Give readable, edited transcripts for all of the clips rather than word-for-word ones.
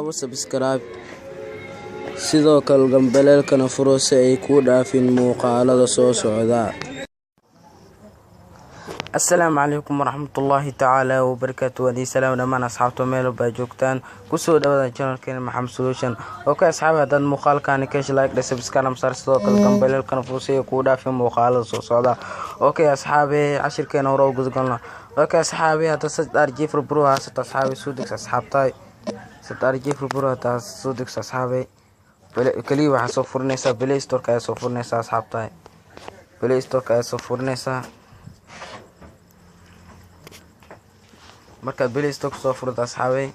Taabo subscribe, sidoo kale gambaleelkana furo si ay kuu dhaafin muuqaalada soo socda. Asalaamu calaykum waraxmatullaahi tacaala wabarakaatu. Waadii salaam dhammaan asxaabta meel walba joogtaan. Kusoo dhawaada channelkeena Maxamed Solution. Okay asxaabi, haddaad muuqaalkaani ka hesha, like dhe, subscribe saar, sidoo kale gambaleelkana furo si ay kuu dhaafin muuqaalada soo socda. Okay asxaabi, cashirkeena hore u gudgalna. Okay asxaabi, hadda ZArchiver Pro haysato, asxaabi, soo degso. Asxaabtaay, ZArchiver Pro haddaa soo degso, asxaabi, kaliya waxaa soo furinaysaa Play Storeka ayaa soo furinaysaa. Asxaabtaay, Play Storeka ayaa soo furinaysaa. Markaad Play Store soo furto, asxaabey,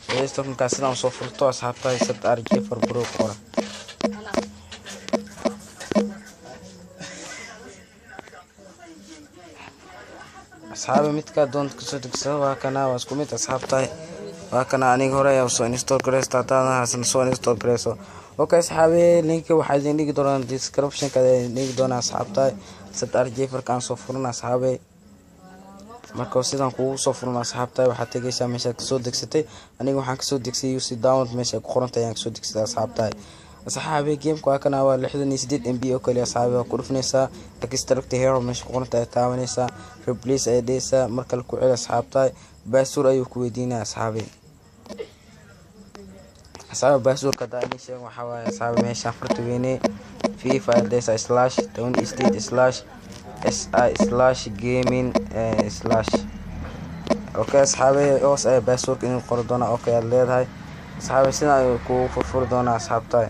Play Store markaad sidaan soo furto, asxaabtahay, ZArchiver Pro qora. Asxaabi, midkaa doonta kasoo degsada, waa kana, waa isku mid, asxaabtahay. Waa kana, aniga hore ayaa soo install gareysta. Haddaadan haysan, soo install gareyso. Okay asxaabi, linka waxaa idin dhigi doonaa descriptionka idin dhigi doonaa. Asxaabtahay, ZArchiverka aan soo furin, asxaabey. Marka sidaan kugu soo furno, asxaabtahay, waxaad tegeysaa meeshaad kasoo degsatay. Aniga waxaan kasoo degsay UC download, meesha ku qorantay ayaan kasoo degsaday, asxaabtahay. Asxaabi, gameka waa kana, waa 68 MB oo kaliya. Asxaabi, waa ku dhufinaysaa extract here, meesha ku qorantay ayaa taabanaysaa, replace ayaa dhehaysaa, mar kale ku celi. Asxaabtahay, password ayuu ku weydiinaya, asxaabi. Asxaabi, passwordka haddaa idin sheego, waxaa waaye, asxaabi, meeshaan farta weyne FIFA ayaad dhehaysaa /18/SI/gaming slash. Okay asxaabi, hoos ayaa passwordka idin qori doonaa. Okay aad leedahay, asxaabi, sidan ayuu kugu furfuri doonaa. Asxaabtahay,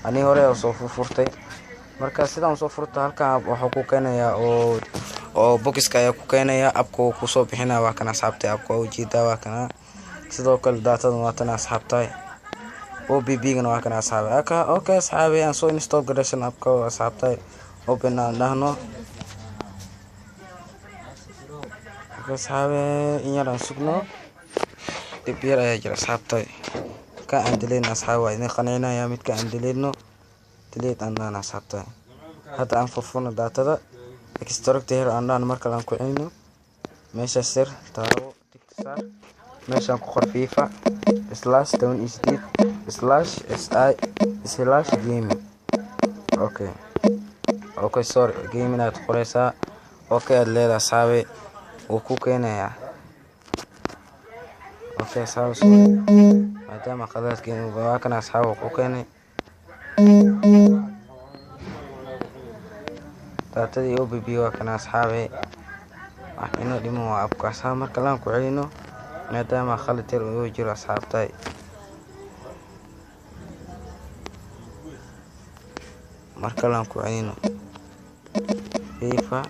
anii hore ayaa soo furfurtay. Marka sidaan soo furta, halkan waxuu ku keenayaa oo boxiska ayaa ku keenaya, appka uu kusoo bixinaya. Waa kana, asxaabtay, appka waa ujeedaa, waa kana. Sidoo kale datada waa tana, asxaabtahay, OBB gana waa kana, asxaabi. Okay asxaabi, aan soo install garaysan appka. Asxaabtahay, open aan dhahno. Okay asxaabi, in yar aan sugno, dib yar ayaa jira, asxaabtahay. Ka aan delete, asxaabi, waa idin qancinaya. Midka aan delete, delete aan dhahno. Asxaabtahay, hadda aan furfurno datada, extract here aan dhahno, mar kale aan ku celino. Meeshaas yar taabo, tick saar, meeshaan ku qor FIFA /18/SI/gaming. Okay, sorry, gaming aad qoreysaa. Okay aad leedahay, asxaabi, wuu ku keenayaa. Okay asxaabi, sorry, maadaama qadaadkeenu waa kana, asxaabi, wuu ku keenay datadii OBB, waa kana, asxaabi. Wax inoo dhiman waa appka, asxaabi. Marka laan ku celino, maadaama khalad yar uu jiro, asxaabtahay. Mar kale aan ku celino, FIFA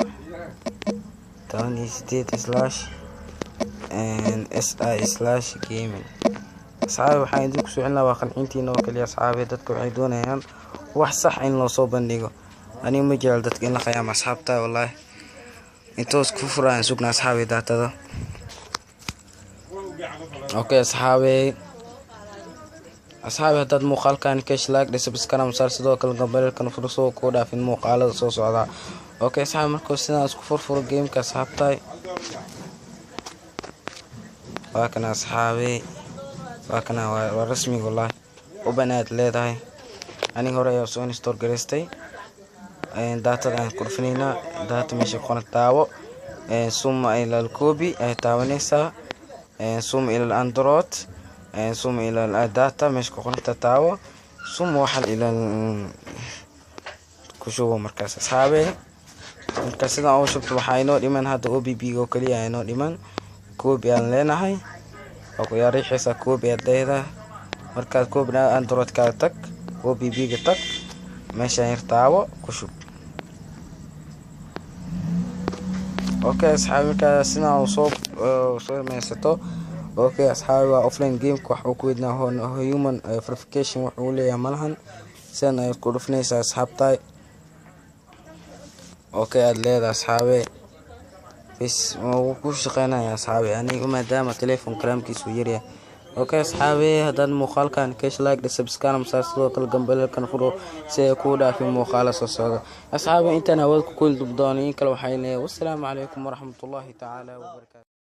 18/SI/gaming. Asxaabi, waxaan idinku soo celinaa waa qancintiina oo kaliya. Asxaabi, dadka waxay doonayaan wax sax in loo soo bandhigo. Aniga ma jecel dadka in la khayaamo, asxaabta, wallaahi. Intoos ku furayaan sugna, asxaabi, datada. Okay asxaabi, asxaabi, haddaad muuqaalkan ka hesha, like dhe, subscribe saar, sidoo kale gambaleelkan furo soo kuu dhaafin muuqaalada soo socda. Okay asxaabi, markuu sidaan isku furfuro gameka, asxaabtahay, waa kana, asxaabi, waa kana, waa rasmiga, wallaahi. Open aad leedahay. Aniga hore ayaa soo install garaystay. Datada ayaan ku dhufinaynaa, data meesha ku qoran taawo, suma ilal copy ay taabanaysaa, suma ilal android, suma ilal data meesha ku qoranta taawo, suma waxal ilal ku shubo. Markaas, asxaabe, marka sidaan ugu shubto, waxaa inoo dhiman hadda OBB oo kaliya inoo dhiman. Copy aan leenahay, waa ku yaariixaysaa, copy aad leedahay. Markaad copy, androidkaada tag, OBB ga tag, meeshaan yar taawo, ku shub. Okay asxaabi, markaa sidaan uu soo samaysato. Okay asxaabi, waa offline gameka, wax uu ku weydnaa human verification wax uu leeyahay malahan. Sidan ayaad ku dhufinaysaa, asxaabtahay. Okay aad leedahay, asxaabe, bes wuu ku shaqeynaya, asxaabe, aniga maadaama telephone karaamkiisu yaryahay. Okay asxaabe, haddaad muuqaalkan ka hesha, like dhe, subscribe saar, sidoo kale gambaleelkan furo si ay kuu dhaafin muuqaala soo socda. Asxaabe, intaan hawada ku kulmi doono in kale, waxay leeyahay wassalaamu calaykum waraxmatullaahi tacaala wabarakaatu.